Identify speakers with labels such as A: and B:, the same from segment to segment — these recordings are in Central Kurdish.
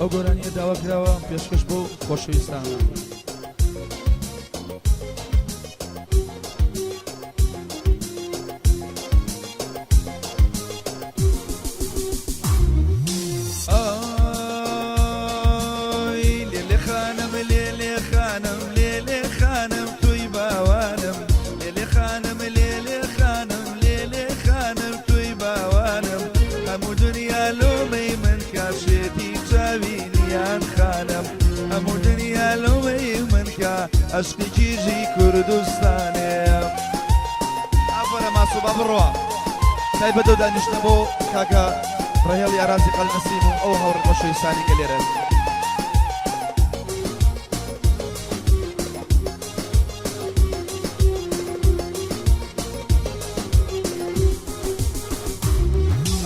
A: ئەو گۆرانیە داوا کراوە پێشکەش بۆ خۆشەویستانە.
B: ئای لێلێ خانم لێلێ خانم لێلێ خانم توی باوانم لێلێ خانم لێلێ خانم لێلێ خانم توی باوانم هەموو دنیا لۆمەی من کا شێتی چاوی نیان خانم هەموو دنیا لۆمەی من کا ئەشقی کیژی کوردستانێم.
A: ئافەرم ئاسۆ با بڕوا. تایبەت ئەو دانیشتنە بۆ کاکە ڕەهێڵی ئارازی قەلنەسیم و ئەو هاوڕێ خۆشەویستانەی کە لێرەن.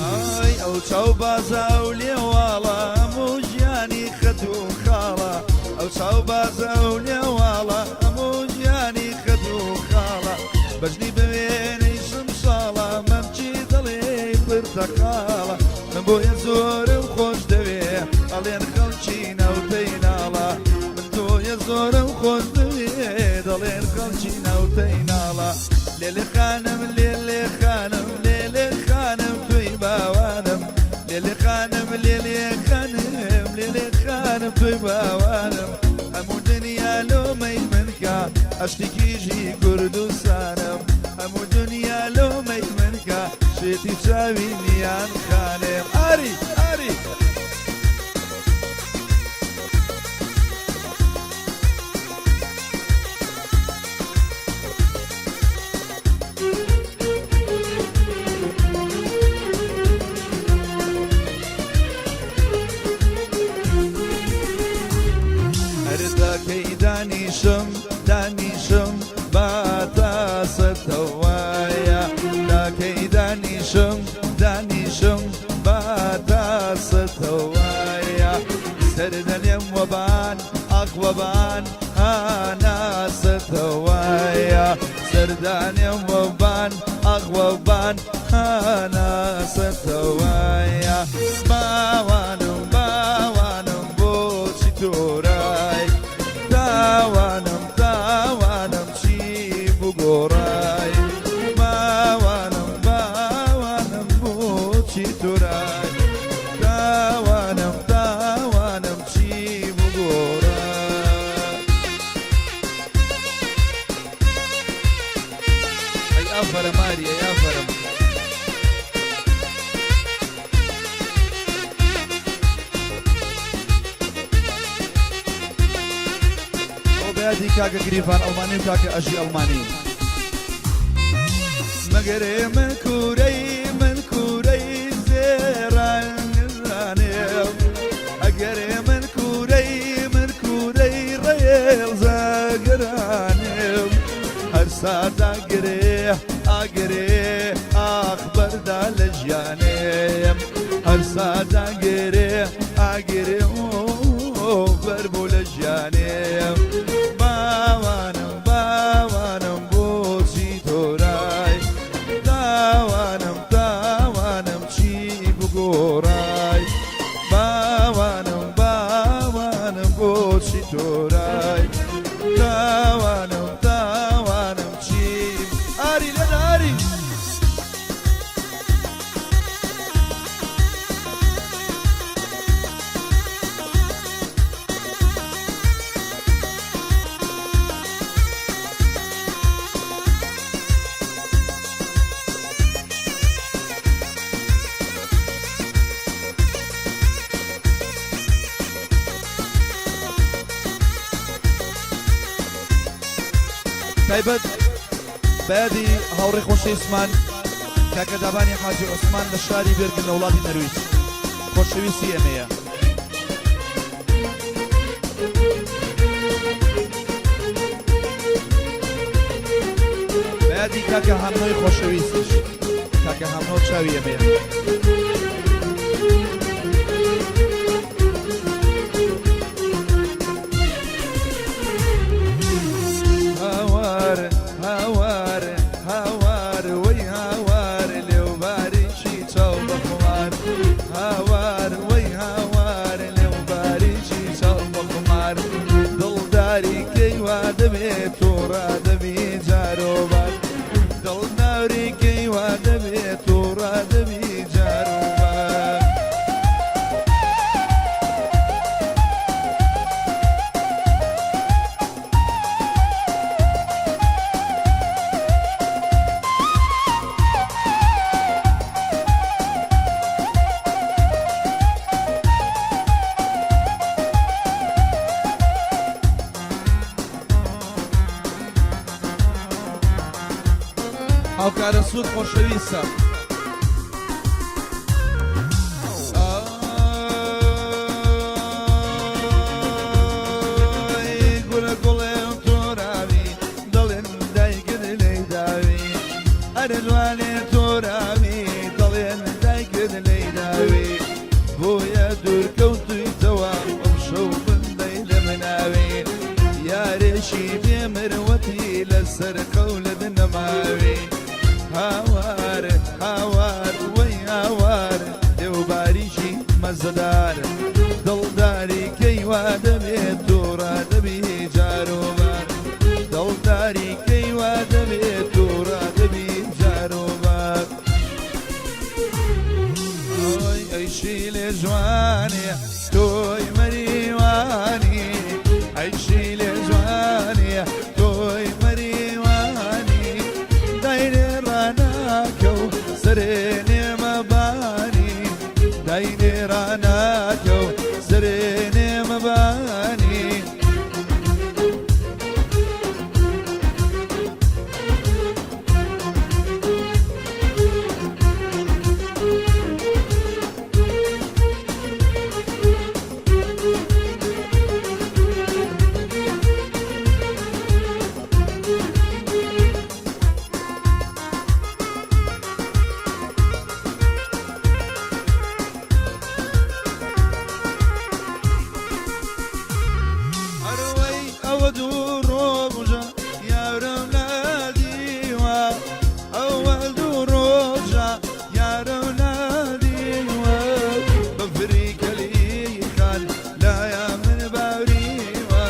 B: ئای ئەو چاو بازە ئەو لێواڵە هەموو ژیانی خەت و خاڵە ئەو چاو بازە ئەو لێواڵە هەموو ژیانی خەت و خاڵە بەژنی بەوێنەی شمشاڵە مەمکی دڵی پرتەقاڵە من بۆیە زۆرم خۆش دەوێ ئەڵێن خەڵکی ناوتەی ناڵە من تۆیە زۆرم خۆش دەوێ دەڵێن خەڵکی ناوتەی ناڵە لێلێ خانم لێلێ خانم لێلێ خانم تۆی باوانم لێلێ خانم لێلێ خانم لێلێ خانم تۆی باوانم هەموو دنیا لۆمەی من کا ئەشقی کیژی کوردستانم هەموو دنیا لۆمەی من کا شێتی چاوی نیان خانم ئاری ئاری. هەرداکەی دانیشم دانیشم با تاسەتەوەیە داکەی دانیشم دانیشم با تاسەتەوەیە سەر دەنێم وەبان ئاخ وەبان هاناسەتەوەیە سەردانێم وەبان ئاخ وەبان هاناسەتەوەیە باوانم باوانم بۆچی تۆرای تاوانم تاوانم چی بگۆڕای باوانم باوانم بۆچی تۆرای تاوانم تاوانم چی بگۆڕای.
A: ئەی ئافەرم ئاری ئەی ئافەرم. ئەوە بەیادی کاکە گریڤان ئەڵمانی و کاکە ئەژی ئەڵمانی.
B: مەگەرێ من کورەی من کورەی زێڕانێم ئەگەرێ من کورەی من کورەی ڕێڵ زەگرانێم هەر ساداگرێ ئاگرێ ئاخ بەردا لە ژیانێم هەر ساداگرێ ئاگرێ بەربوو لە ژیانێم باوانم باوانم بۆچی تۆرای تاوانم تاوانم چی بگۆڕای باوانم باوانم بۆچی تۆرای تاوانم تاوانم چی
A: ئاری لێدە ئاری. تایبەت بەیادی هاوڕێ خۆشەویستمان کاکە دابانی حاجی عوسمان لە شاری بێرگن لە وڵاتی نەرویج خۆشەویستی ئێمەیە. بەیادی کاکە هەمنۆی خۆشەویستیش کاکە هەمنۆ چاوی ئێمەیە.
B: هاوار هاوار هاوار وەی هاوار لێو باریکی چاو بە خومار هاوار وەی هاوار لێو باریکی.
A: هاوکارە سوور خۆشەویستە.
B: ئای گولە گوڵێم تۆراوی دەڵێن دایکت لێی داوی ئەرێ جوانێ تۆراوی دەڵێن دایکت لێی داوی بۆیە دوور کەوتویتەوە ئەمشەو بندەی لە مناوی یارێکی بێ مروەتی لەسەر قەولت نەماوی هاوار هاوار وەی هاوار لێو باریکی مەزەدار دڵداری کەی وا دەبێت تووڕە دەبی جاروبار دڵداری کەی وا دەبێت تووڕە دەبی جاروبار ئای ئەی شیلێ جوانێ تۆی مەریوانی ئەی شیلێ جوانێ تۆی مەریوانی داینێ ڕاناکە و سەرێ نێمەبانی داینێ ڕاناکە و سەرێ نێمەبانی. ئەروەی ئەوە دوو ڕۆژە یارم نادیوە ئەوە دوو ڕۆژە یارم نادیوە بەفری کەلی خان لایا من باریوە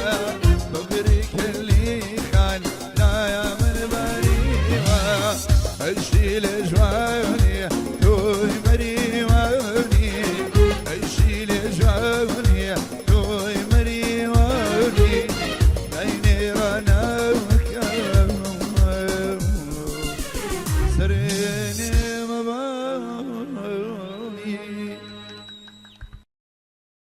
B: بەفری کەلی خان لایا من باریوە ئەشتی لە جوانی تۆی مەریوانی ئەشتی لە جوانی تۆی مەریوانی داینێ ڕاناکەم سەرێ.